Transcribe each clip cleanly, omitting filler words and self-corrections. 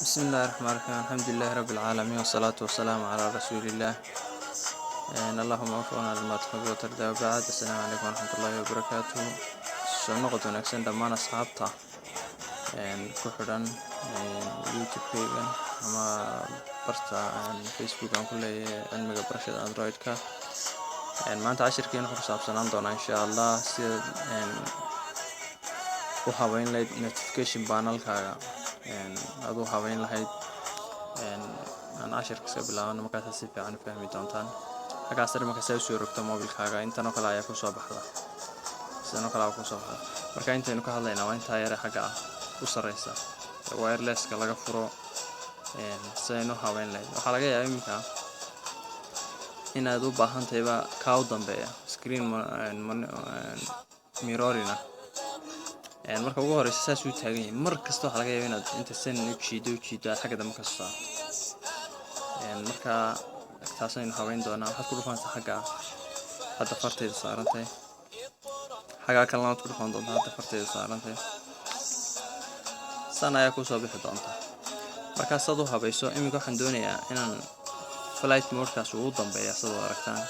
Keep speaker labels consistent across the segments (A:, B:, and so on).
A: بسم الله الرحمن الرحيم، الحمد لله رب العالمين، والصلاة والسلام على رسول الله. اللهم وفقنا لما تحب وترضى، وبعد، السلام عليكم ورحمة الله وبركاته. Soo noqod wanaagsan dhammaan asxaabta ku xidhan YouTube-kayga ama barta Facebook aan ku leeyahay cilmiga barashada Android-ka. Maanta cashirkeena wuxuu ku saabsanaan doonaa, insha Allah, sida u habeyn lahayd notification panelkaaga aad u habeyn lahayd. Aan cashirka iska bilaabano, markaas si fiican u fahmi doontaan. Xaggaas sare marka saa usoo rogto mobilkaaga, intan oo kale ayaa kusoo baxda, sidan oo kale ayaa kusoo baxda. Marka intaynu ka hadlaynaa waa intaa yare xagga ah u sareysa, wirelesska laga furo. Sidaynu u habeyn lahayd, waxaa laga yaabaa iminka inaad u baahan tahayba kaa u dambeeya, screen mirroring. Marka ugu horeysa saas uu taagan yahay. Mar kasta waxaa laga yaabaa inaad inta san u jiido u jiido, aad xagga dambe ka soo saarto. Marka taasaynu habeyn doonaa. Waxaad ku dhufanaysaa xagga hadda fartayda saarantahay, xaggaa kalena waad ku dhufan doontaa hadda fartayda saarantahay. San ayaa kusoo bixi doonta. Markaa saad u habayso, iminka waxaan doonayaa inaan flight modekaas ugu dambeeya, sidoo aragtaan,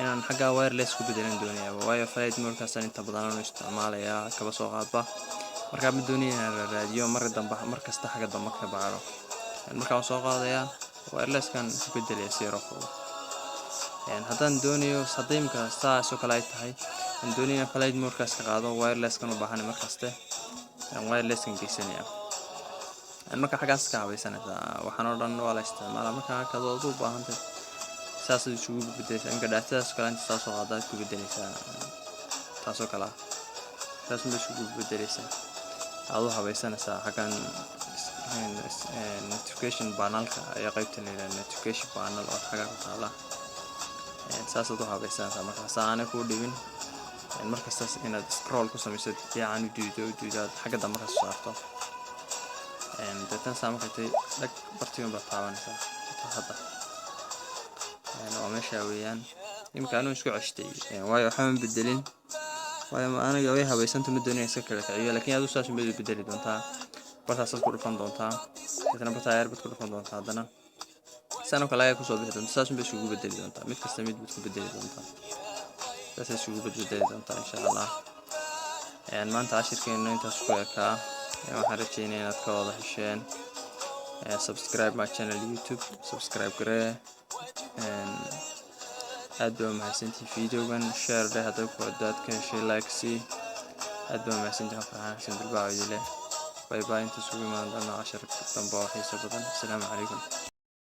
A: inaan xaggaa wireless ku bedelan doonayaa, waayo flight modekaasaan inta badan aanu isticmaalayaa, kaba soo qaadba. Markaa ma doonaya inaan raadiyo mar dambe, mar kasta xagga dambe ka baaro. Markaa waan soo qaadayaa, wirelesskan ku bedelaya si yaro fudud. Haddaan doonayo, hadday imika saas oo kale ay tahay, aan doonayo inaan flight modekaas ka qaado, wirelesskan u baahanay, markaste wirelesskan geysanaya. Marka xaggaas ka habaysanaysaa, waxaan oo dhan waa la isticmaalaa. Marka kadood u baahantahay, saasaad isugu bedeleysaa. Imika datadaas kale inta saas oo qaadaad ku bedeleysaa, taasoo kale ah, saas unba isugu bedeleysaa, aad u habaysanaysaa. Xaggan notification panelka ayaa qaybtan la yidhaha notification panel oo xagga ku taala, saasaad u habaysanaysaa. Markaas aanay kuu dhibin markastaas inaad scroll ku samayso, fiican u diido u diido, aad xagga dambe ka soo saarto. Deetan saa markay tahay, dhag, bartigan baad taabanaysaa. Hadda waa meesha weeyaan. Imika anuu isku ceshtay, waayo waxba ma bedelin, waayo aniga way habaysanta, ma doonin iska kala kiciyo. Laakiin adu saas unbaad u bedeli doontaa. Bartaasaad ku dhufan doontaa, deetana bartaa yar baad ku dhufan doontaa. Haddana san oo kale ayaa kusoo bixi doonta. Saas unbay isugu bedeli doontaa. Mid kasta mid baad ku bedeli doontaa, saasay isugu bedbedeli doontaa, insha Allah. Maanta cashirkeenu intaas ku ekaa. Waxaan rajeynaya inaad ka wada hesheen. Subscribe my channel YouTube, subscribe garee. Aad baa umahadsantihi. Videogan share dheh hadday ku hadaad ka heshay, like sii. Aad baa umahadsantihi. Farxaan Xasan Bilbaaco idile. Bye bye, inta isugu imaan doona cashar dambe oo xiiso badan. Asalaamu calaykum.